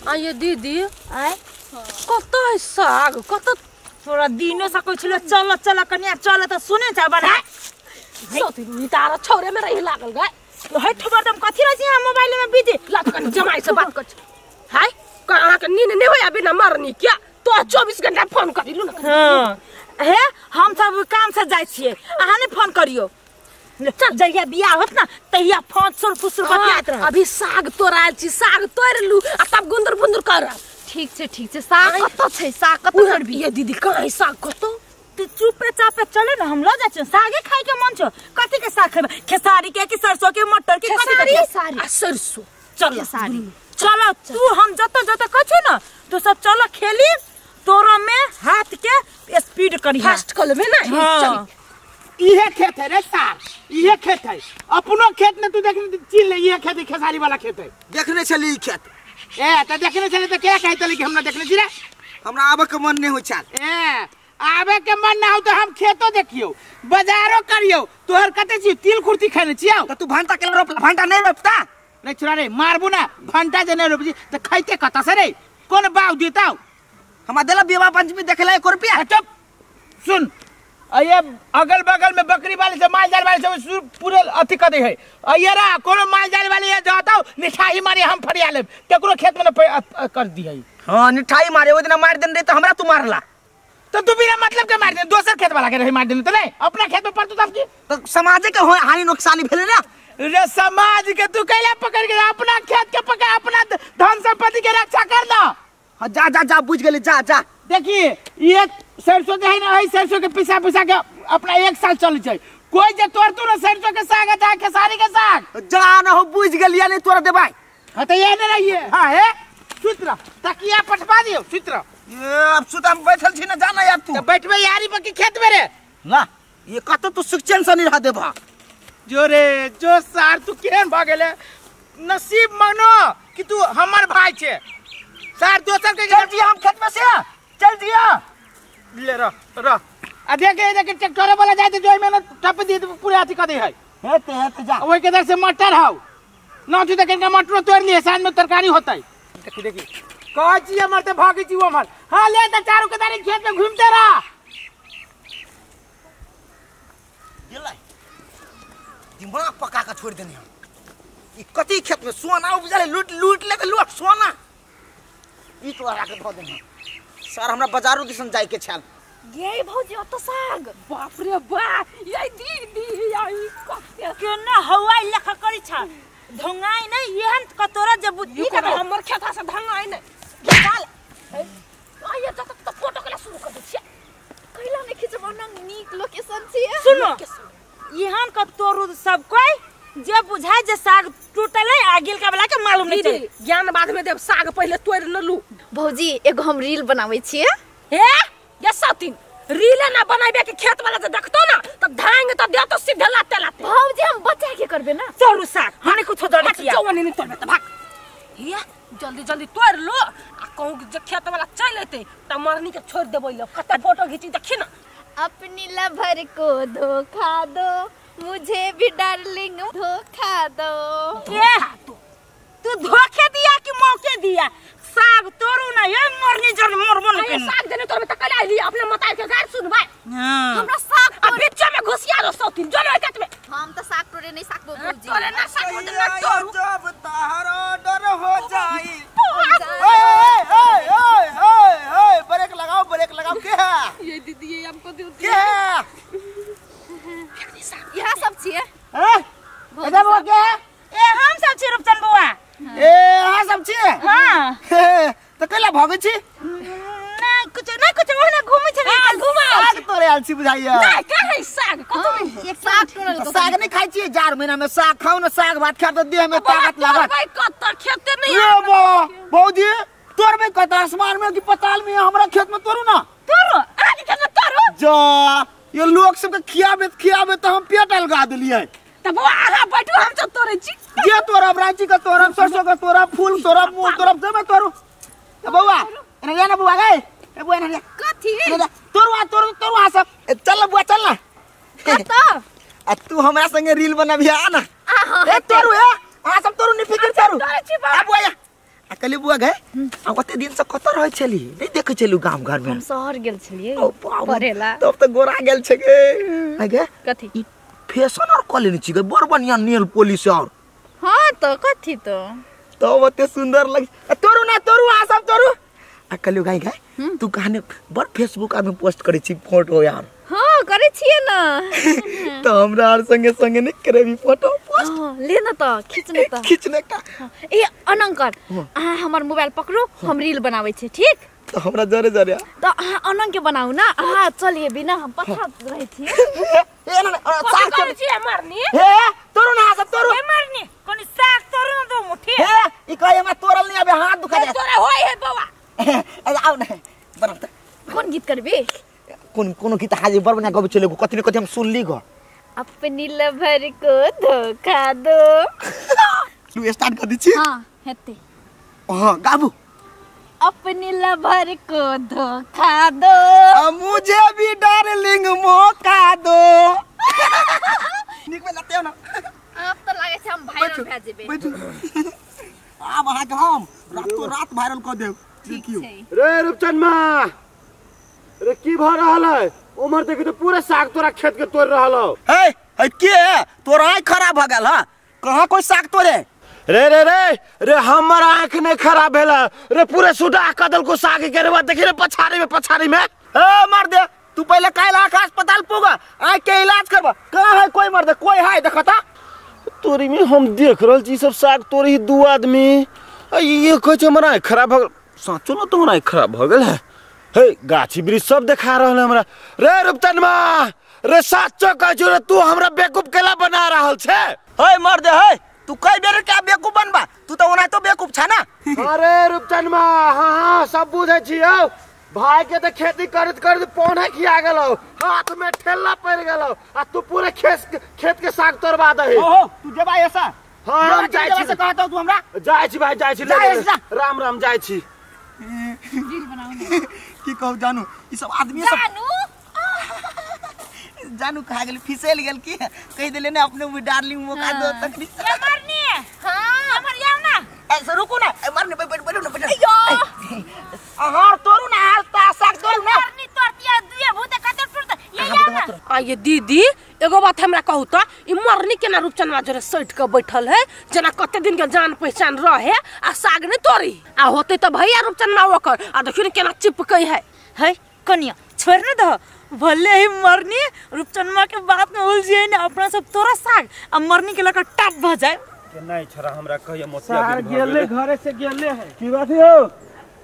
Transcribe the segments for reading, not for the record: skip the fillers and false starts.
आइए दीदी आय कत है साग कत थोड़ा दिनो से कहै छलो चल चल कन्या चल त सुने छ बना सोती तारा छोरे में रही लागल गए है ठोबर तम कथि रह छी हम मोबाइल में बिजी ला त कनी जमाई से बात कर हाय अहाँ के नींद नहीं होया बिना मरनी क्या तो 24 घंटा फोन करिलु न। हां हे हम सब काम से जाय छियै अहाँ ने फोन करियो। चल जहिया बियाह होत ना तहिया फोन सुर फुसुर बतियात रह। अभी साग तोड़ायल छी साग तोड़ लू आ तब गुंदर बुंदर कर। ठीक छै ठीक छै। साग कत छै साग कत तोड़बी? ये दीदी कहाँ है साग कत? तू चुपे चापे चले ना हम ल जाय छी सागे खाय के मन छौ। कथि के साग खेबै? खेसारी के कि सरसों के मटर के? कथि के? खेसारी आ सरसों। चल खेसारी चल तू हम जत जत कहै ना तू सब चल खेली तोरा में हाथ के स्पीड करी फास्ट कर लेबे ना। हां इहे खेत है रे सार इहे खेत है अपनो खेत ने तू देखने चिन ले इहे खेत है खेसारी वाला खेत है। देखने छली खेत ए त देखने छली त के कहतली कि हमरा देखने छी रे? हमरा आबे के मन नहीं होय छल। ए आबे के मन ना हो त हम खेतो देखियो बाजारो करियो। तोहर कते छी तिल कुर्ती खाने छियो त तू भंटा के रोप भंटा नहीं रोपता रे छोरा रे मारबू ना भंटा जे नहीं रोपजी त खाइते कत से रे? कोन बाउ देताउ हमरा देला विवाह पंचमी देखला 1 रुपया। चुप सुन अये अगल बगल में बकरी वाले से माल जाल वाले से पूरे अथी कर दे है। अये रा कोनो माल जाल वाले ये जाता निठाई मारे हम फरिया लेब केकरो खेत में न कर दी है। हां निठाई मारे ओइ दिना मार देन रे त हमरा तू मारला तो तू बिना मतलब के मार दे दोसर खेत वाला के रही मार देन त नहीं अपना खेत में पड़तू तब की त समाज के हानि नुकसानी भेले ना रे। समाज के तू कैला पकड़ के अपना खेत के पकड़ अपना धन संपत्ति के रक्षा कर ना। हां जा जा जा बुझ गेली जा जा। देखिए ये सरसों के है ना है सरसों के पिसा पिसा के अपना एक साल चल जाए कोई जे तोड़ तू ना सरसों के साग जा खेसारी के साग जा ना हो बुझ गेलिया नहीं तोरा देबाई। हां त ये नहीं रहिए। हां हे सुत रह तकिया पटवा दियो सुत रह। ये अब सुत हम बैठल छी ना जा ना यार तू त बैठबे यारी पर की खेत में रे ना ये कत तू सुख चैन से नहीं रह देबा। जो रे जो सार तू केहन भ गेले नसीब मानो कि तू हमर भाई छे सार दोसर के चल दिया हम खेत में से चल दिया ले रह रह आ देख देख ट्रैक्टर वाला जाय त जोई में न टप दी पूरा अथी क दे है हेते हेते जा ओइ के दर से मटर how ना तू त कनका मटरो तोड़ लिए साँझ में तरकारी होतै। देखी देखी कहै छी हमर त भागै छी हमर। हां ले त चारू के दारी खेत में घूमते रह गेलै दिमाग पका के छोड़ देनी हम। ई कथी खेत में सोना उपजले लूट लूट ले के लूट सोना ई तोरा के धो देनी सर। हमरा बाजारो दिसन जाय के छल गे भौजी ओत साग बाप रे बाप ये दीदी आई कते केना हवाई लेखा करी छ धंगाई नै एहन कतोरा जे बुद्धि ई हमर खेता से धंगाई नै चल आइए त त फोटो केला शुरू कर दे छी कैला नै खिचबो न नीक लोकेशन छी। सुनो एहन कतोरू सब कोई जे बुझाय जे साग टूटलै आ गिलका वाला के मालूम नहीं चले। ज्ञान बाद में देब साग पहले तोड़ न लू। भौजी एगो हम रील बनाबै छियै। हे ये सतीन रील ना बनाबे के खेत वाला जे देखतो ना त धांग त देतो सीधे लाते लाते। भौजी हम बचा के करबे ना तोरू साग हने कुछो जानै छियै चौवनी नहीं तोड़बे त भाग हे जल्दी जल्दी तोड़ लो आ कहूं जे खेत वाला चल एते त मरनी के छोड़ देबै ल कत फोटो घिची देखी ना। अपनी लभर को धोखा दो मुझे भी डार्लिंग धोखा दो। ए तू धोखे दिया कि मौके दिया? साग तोरू ना ये मरनी जन मरबो न के साग देने तोरबे त कल आइली अपने मताई के गार सुन भाई। हां हमरा साग आ बीच में घुसिया रो सौतीन जो न खेत में हम त साग तोड़े नहीं सकबो भौजी। तोरे ना साग ना तोरू जब तहरो डर हो जाई। ओए ओए ओए ओए ओए ब्रेक लगाओ ब्रेक लगाओ के है ये दीदी ये हमको दे के है यह सब छिए। हैं इधर वो के है ए हम सब छी रूपचंद बुआ। ए हां सब छिए। हां त कैला भागै छी? ना कुछ ना कुछ ओहना घूमै छै। हां घुमा साग तोरे आल छी बुझाइया ना का है साग कतो नहीं एक साग तोड़ल साग नहीं खाइ छी जार महीना में साग खाऊ ना साग भात खा त देह में ताकत लागत। भाई कत खेते नहीं ए बा भौजी तोड़बे कत आसमान में कि पताल में? हमरा खेत में तोरू ना तोरू आज खेत में तोरू जा ये लोग सब के खियाबे खियाबे त हम पेट अलगा देलियै। त बौआ अहाँ बैठू हम सब तोड़ै छी जे तोड़ब रांची के तोड़ब सरसों के तोड़ब फूल तोड़ब मूल तोड़ब देबे तोड़ू। ए बौआ एने जा ना बौआ गए ए बौआ एने जा कथी तोड़ू तोड़ू तोड़ू आ सब। ए चल बौआ चल ना कत आ तू हमरा संगे रील बनाबिया आ ना। ए तोड़ू ए आ सब तोड़ू नि फिकिर तोड़ू आ बौआ आ कहली बुआ गए आ ओते दिन से कत रहै छली नहीं देखै छलु गाम घर में हम शहर गेल छलियै पढ़ेला तब त गोरा गेल छै गे आ गे कथी ई फैशन और कऽ लेने छी गे बड़ बढ़िया नेल पॉलिश और हां त कथी तो तब ओते सुंदर लग तोरू ना तोरू आ सब तोरू आ कहलियो गाय गाय तू कहाने बड़ फेसबुक आर में पोस्ट करै छी फोटो यार हां करै छियै ना त हमरा आर संगे संगे नहीं करेबी फोटो पोस्ट ले न त खींच न त खींच न का ए अनंकर अहाँ हमर मोबाइल पकड़ू हम रील बनाबै छी ठीक त हमरा जरे जरे त अहाँ अनंग के बनाउ ना अहाँ चलिए बिना हम पछा रहै छी ए ना साग करै छी मरनी हे तोरू ना सब तोरू ए मरनी कोनी साग तोरू ना दो मुठी हे ई कहे हमरा तोरल नहीं आबे हाथ दुखा जाय तोरा होय है बौआ ए आउ ना बनाउ त कोन गीत करबी कोन कोनो गीत हाजी बड़ बढ़िया गबै छलै कथि न कथि हम सुनली ग अपनी लवर को धोखा दो तू स्टार्ट कर दी छी हां हेते हां गाबू अपनी लवर को धोखा दो मुझे भी डार्लिंग मौका दो निक में लाते हो ना अब तो लागे छै हम वायरल भए जेबे बैठू आब अहाँ के हम रातो रात वायरल कर देब देखियो रे रूपचंद मा रे की भ रहल है उमर देखी तो पूरा साग तोरा खेत के तोड़ रहल हो हे हे के तोर आँख खराब भ गेल ह कहाँ कोई साग तोड़े रे रे रे रे हमर आँख नहीं खराब भेल रे पूरे सुडा कदल को साग के रे देखी रे पछाड़ी में ए मार दे तू पहले काल आँख अस्पताल पुगा आँख के इलाज करबा कहाँ है कोई मर दे कोई है देखता तोरी में हम देख रहल छी सब साग तोड़ी दू आदमी ये कहै छै हमर आँख खराब भ गेल साचो न तोहर आँख खराब भ गेल है हे गाछी वृक्ष सब देखा रहल है हमरा रे रूपचनमा रे साचो कहै छौ रे तू हमरा बेवकूफ केला बना रहल छे हे मर दे हे तू कई बेर के बेवकूफ बनबा तू तो ओना तो बेवकूफ छा ना अरे रूपचनमा हां हां सब बुझै छियौ भाई के तो खेती करत करत पौने खिया गेलौ हाथ में ठेला पड़ गेलौ आ तू पूरे खेत के साग तोड़वा दही ओहो तू जेबा ऐसा हां हम जाइ छी से कहत तू हमरा जाइ छी भाई जाइ छी राम राम जाइ छी रील बनाऊ ना की कहू जानू ई सब आदमी सब जानू जानू खा गेल फिसल गेल की कहि देले ने अपने भी डार्लिंग मौका दो तखनी ए मरनी हां हमर जाओ ना ऐसे रुको ना ए मरनी बैठ बैठ ना बैठ अहार तोरू ना हाल ता साग तोरू ना मरनी तोड़तिया दुए भूत कते टूटत ये जाओ ना आ ये दीदी एगो बात हमरा कहू त ई मरनी केना रूपचनमा जोरे सट के बैठल है जना कते दिन के जान पहचान रहे आ साग नहीं तोड़ी आ होते त भैया रूपचनमा ओकर आ देखियो ने केना चिपकै है है कनिया छोड़ न दो भले ही मरनी रूपचनमा के बात में उलझिए ना अपना सब तोरा साग आ मरनी के लका टप भ जाए नहीं छोरा हमरा कहियो मोतिया सार गेले घरे से गेले है की बात हो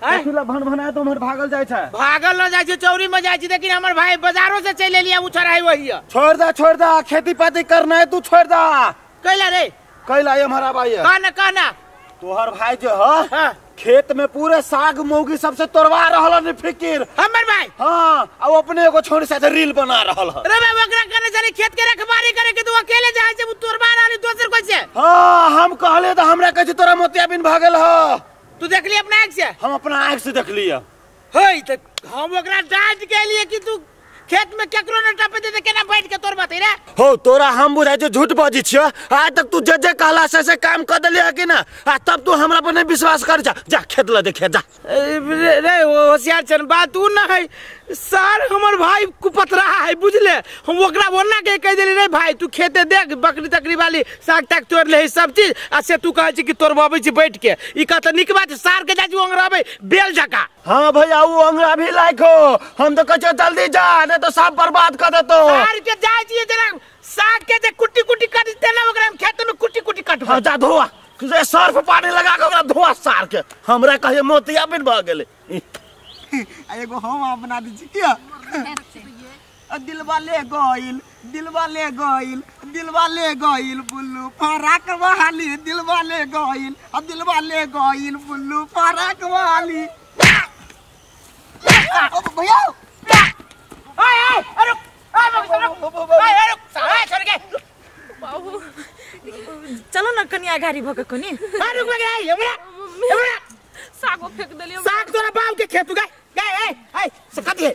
कथी भन भनाय तो उम्हर भागल जाय छै भागल न जाय छै चौरी में जाय छै लेकिन हमर भाई बाजारो से चल एलिया उ छोरा है वही छोड़ दा खेती पाती करना है तू छोड़ दा कैला रे कैला ये हमारा भाई है कहना कहना तोहर भाई जो है खेत में पूरे साग मौगी सबसे तोड़वा रहल है फिकिर हमर भाई हां आ अपने एगो छोड़ी साथे रील बना रहल है रे बाबा ओकरा कहने चली खेत के रखवारी करे के तू अकेले जाय छै उ तोड़वा रहल दोसर कोई से हां हम कहले त हमरा कहै छै तोरा मोतियाबिन भ गेल ह तू देखली अपना आँख से हम अपना आँख से देखली है हे त हम ओकरा डांट के लिए कि तू खेत में केकरो न टपे दे केना बैठ के तोड़बते रे हो तोरा हम बुझाय छै झूठ बजै छियो आज तक तू जे जे कहला से काम कर देली है कि ना आ तब तू हमरा पर नहीं विश्वास कर जा जा खेत ल देखे जा रे रे होशियार चन बात उ न है सर हमर भाई कुपतरा है बुझले हम ओकरा बोलना के कह देली रे भाई तू खेते देख बकरी तकरी वाली साग ताग तोड़ ले सब चीज आ से तू कहै छी कि तोड़बाबै छी बैठ के ई कहत निक बात सार के जाइ छी ओंगराबै बेल जका हां भैया उ अंगरा भी लायक हो हम तो कहै जल्दी जा नहीं तो सब बर्बाद कर देतो सार के जाइ छी जरा साग के जे कुट्टी कुट्टी काट देते ना ओकरा खेत में कुट्टी कुट्टी काट हां जा धोआ जे सर्फ पानी लगा के ओकरा धोआ सार के हमरा कहे मोतिया बिन भ गेलै आ एगो हम बना दी छी किया दिलवा ले गइल दिलवा ले गइल दिलवा ले गइल बुल्लू फराक वाली दिलवा ले गइल आ दिलवा ले गइल बुल्लू फराक वाली ओ भैया ओए ओए अरे ओए बाबू ओए अरे साला छोड़ के बाबू चलो ना कनी आगाड़ी भक कनी अरे रुक लगे हमरा हमरा सागो फेंक देलियो साग तोरा बाप के खेत गए गए ए ए से कथी है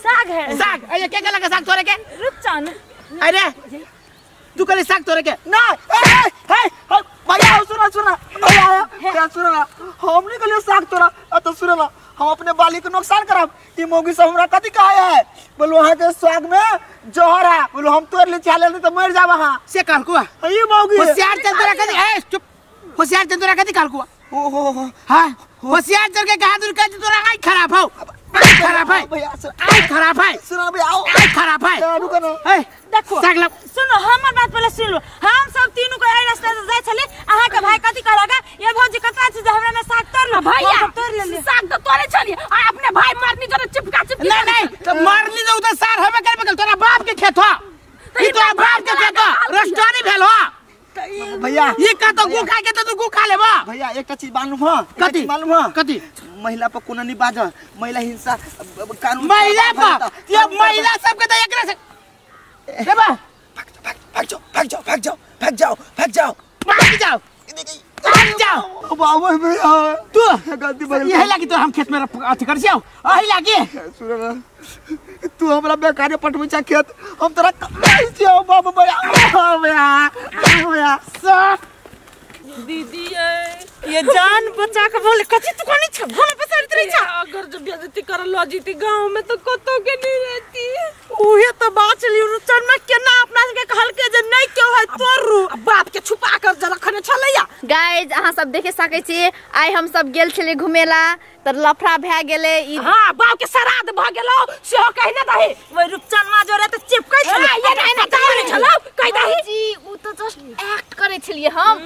साग है साग ए के के लगा साग तोरे के रुक जान अरे तू कहले साग तोरे के ना ए ए भैया सुना सुना भैया क्या सुना हम नहीं कहलियो साग तोड़ा आ तो सुना ना हम अपने बाली के नुकसान करब ई मौगी सब हमरा कथी कहे है बोलो अहाँ के साग में जहर है बोलो हम तोड़ ले चाले नहीं तो मर जाब अहाँ से कहलको ई मौगी होशियार चल तोरा कथी ए चुप होशियार चल तोरा कथी कहलको ओ हो हो हां होशियार चल के कहा दूर कह तोरा आई खराब हो आई खराब है भैया आई खराब है सुना भैया आओ आई खराब है रुको ना ए देखो साग ला सुनो हमर बात पहले सुन लो हम सब तीनों को एहि रास्ता से जाय छली अहाँ के भाई कथी कहलक ये भौजी कतना चीज हमरा में साग तोड़ लो भैया हम सब तोड़ लेली साग तो तोड़े छलिए आ अपने भाई मरनी जरे चिपका चिपकी नहीं नहीं तो मारली तो उधर सार हवे करबे कल तोरा बाप के खेत हो ई तोरा बाप के खेत हो रस्टोरी भेल हो भैया ये का तो गु खा के तो तू गु खा लेबा भैया एकटा चीज मालूम है कथी मालूम है कथी महिला पर कोनो नहीं बाज महिला हिंसा कानून महिला पर ये महिला सब के तो एकरा से रे बा भाग जाओ भाग जाओ भाग जाओ भाग जाओ भाग जाओ भाग जाओ भाग जाओ बाबू भैया तू गलती भइल यही लागी तो हम खेत में अथी कर जाओ अही लागी सुन ना तू हमरा बेकारे पटबै छ खेत हम तोरा कमाइ छियौ बाबू भैया भैया भैया सर दीदी ये जान बचा के बोले कथी तू कोनी छ भला पसारित रही छ अगर जो बेइज्जती कर लो जीती गांव में तो कतो के नहीं रहती उहे तो बात चली रुचन में केना अपना के कहल के जे नहीं क्यों है तोरू बाप के छुपा कर जरा रखने छलैया गाइज अहाँ सब देखे सकै छी आइ हम सब गेल छलियै घुमेला तऽ लफड़ा भए गेलै ई हां बाप के श्राद्ध भ गेलो सेहो कहि ना दही ओइ रुपचनमा जोरे तऽ चिपकै छलै ये नहीं ना तोरे छलौ कहि दही जी उ तऽ जस्ट एक्ट करै छलियै हम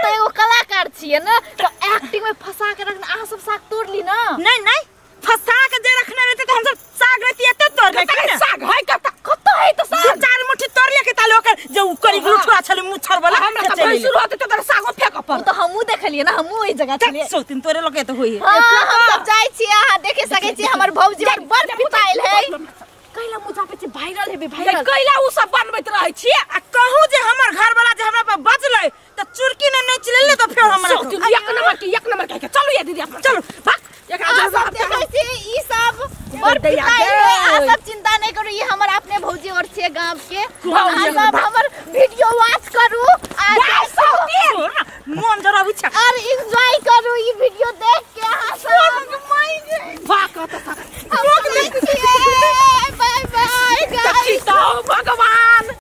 तऽ एगो कलाकार छियै ने तऽ एक्टिंग में फंसा के रखने अहाँ सब साग तोड़ ली ना नहीं नहीं फंसा के जे रखने रहते तऽ हम सब साग रहती एते तोड़ ले कते साग है कत कत है तऽ साग चार मुट्ठी तोड़ ले के ताले ओकर जे उ करी गुठुआ छलै मुछर वाला हमरा तऽ भैंसुर होते तऽ तोरा सागो फेक उ पर तऽ हमहूँ देखलियै ना हमहूँ ओहि जगह छलियै सोतिन तोरे लोके तऽ होई हाँ, हम सब जाइ छियै अहाँ देखे सकै छियै हमर भौजी बड़ बड़ पितायल है कैला मुझा पे छै वायरल हेबे वायरल कैला उ सब बनबैत रहै छियै आ कहू जे हमर घर वाला जे हमरा पर बजलै तऽ चुरकी ने नचि लेले तऽ फेर हमरा सोतिन एक नंबर कह के चलू ये दीदी अपना चलू भाग एकरा अहाँ सब देखै छी ई सब बड़ पितायल है अहाँ सब चिंता नहीं करू ई हमर अपने भौजी और छियै गाँव के अहाँ सब हमर वीडियो वॉच करू आ मोन जरा उछा और एंजॉय करू ई वीडियो।